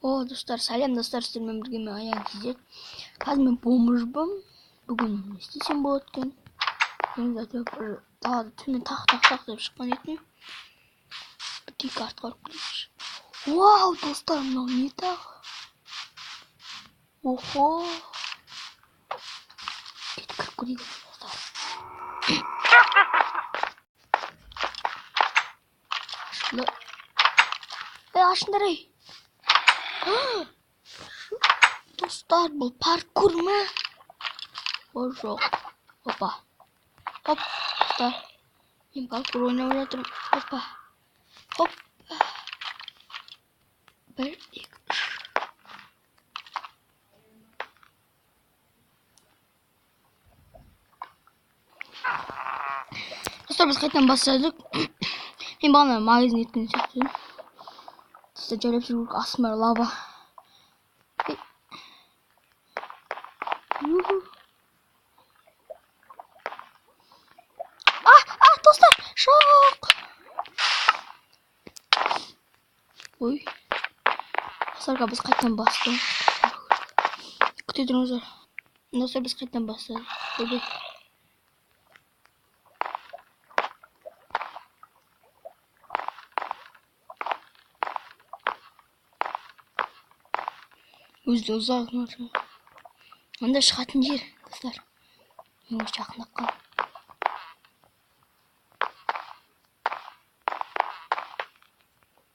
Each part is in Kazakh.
О, достар, сәлем достар, сіздермен бірге мен Аян KZ. Қазір мен бомжбын. Бүгін не істесем болады екен? Мен әйтеуір бір далада төмен тақ тақ тақ деп шыққан едім. Бір артқа барып келейікші. Вау, достар, мынау не тағы? Охо. Кетіп кіріп көрейік, достар. Ашылды. Ей, ашыңдар, ей. Достар, бұл паркур ма? О, жоқ. Опа. Хоп, достар. Мен паркур ойнап жатырмын. Опа. Хоп. 1, 2, 3. Достар, біз қайтадан бастадық. Мен бағана магазин еткен сияқты едім. Достар, жайлап жүру керек. Астым бәрі лава. А, достар, жоқ. Ой. Достар, біз қайтадан бастық. Күте тұрыңыздар. Достар, біз қайтадан бастадық. Ойбай. Өзі ұзақ нәрсе. Анда шығатын жер, достар. Мен осы жақындап қалдым.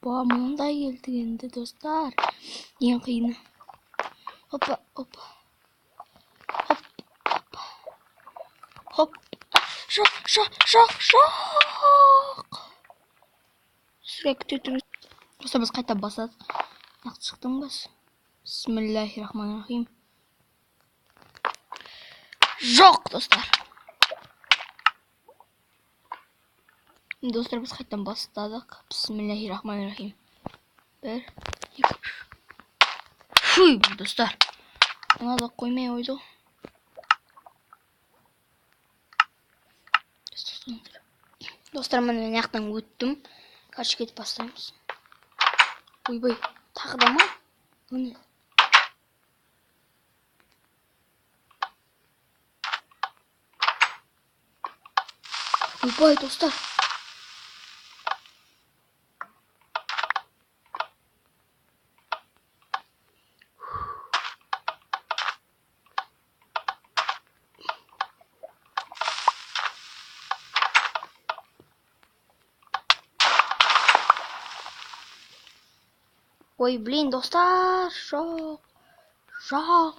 Ба, мындай келдік енді, достар. Ең қиыны. Опа, опа. Хоп, опа. Хоп. Жоқ, жоқ, жоқ, жоқ. Сізге күте тұрыңыз. Достар, біз қайта басадық. Нақты шықтың бас. Бисмиллахи-рахмани-рахим. Жоқ, достар. Достар, біз қайтадан бастадық. Бисмиллахи-рахмани-рахим. 1, 2, 3. Фуй, достар. Мына да қоймай қойды ғой. Достар, міне мына жақтан өттім. Короче, кетіп бастаймыз. Ойбай, тағы да ма? Міне. Ойбай, достар. Ой, блин, достар, жоқ, жоқ,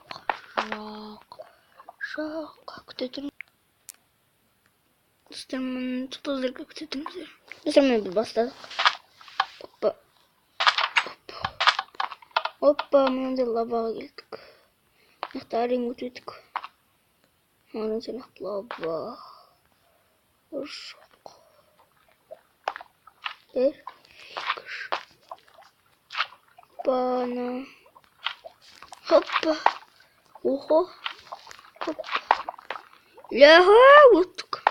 жоқ, жоқ, күте тұрыңыз. Достар, міне тұтаздар, күте тұрыңыздар. Достар, міне біз бастадық. Опа, опа, опа, мынандай лаваға келдік. Мына жақта әрең өтедік. Мына жақта лава. Жоқ. 1, 2, 3. Опа-на. Хоппа. Охо. Хоп. Ляха, өттік.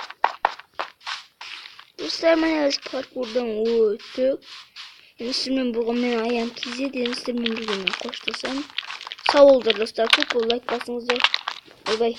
Достар, міне біз паркурдан өттік. Енді сіздермен болған мен Аян KZ. Енді сіздермен бірге мен қоштасамын. Сау болыңыздар, достар. Көп көп лайк басыңыздар. Ойбай.